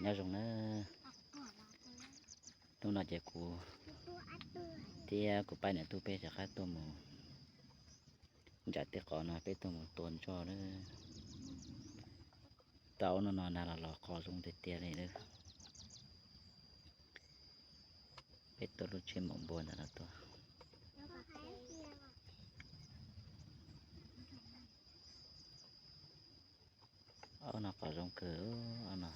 Nyob zoo na, hnub no ces kuv thiab kuv pab niam tub peb rov qab tuaj mus nram tej qos no peb tuaj mus tua ntsoj na. Tau ub no no nag los los qos zoo tiag tiag li lawm. Peb tuaj lub tsheb maum npua ntawm no tuaj. Ob no qos zoo kawg, ob no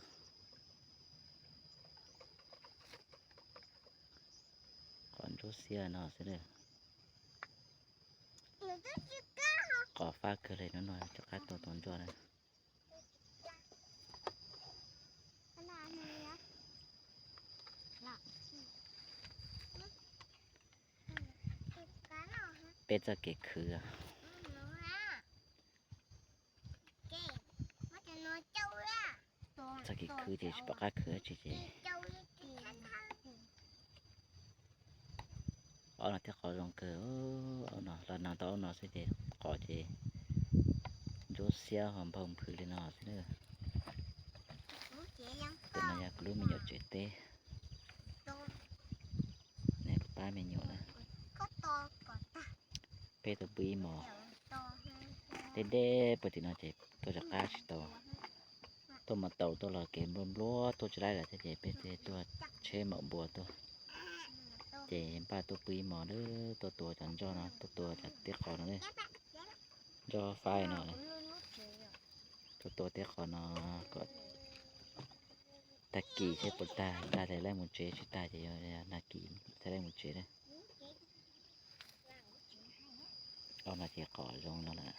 qos ntsuab xiab no xwb lawm. Qos fab kawg li, hnub no rov qab tuaj tua ntsoj na. Peb txoj kev khwv, txoj kev khwv ces tsis pom qab khwv dab tsi ces ob no thiab qos zoo kawg, ob no los nag tau ob no xwb ces qos ces ntsuab xiab ho nphau nphwv li no xwb na. Tus no yog kuv lub me nyuam tsev teb, kuv pab me nyuam na. Peb tuaj pw ib hmos, deb deb puag tim no ces tuaj rov qab tsis tau. Tuaj mus tau tuaj los kev npluaj npluaj tuaj tsis laib lawm thiab ces peb thiaj tuaj tsheb maum npua tuaj. Ces npaj tuaj pw ib hmos lawm, tuaj tua cov ntsoj no, tuaj tua cov teb qos no ne. Ntsoj fab no, tuaj tua teb qos no kom tag kis thiab puas tag, tag thiaj laib mus tsev, tsis tag ces yog nag kis thiaj laib mus tsev na. Ob no ces qos zoo no lawm.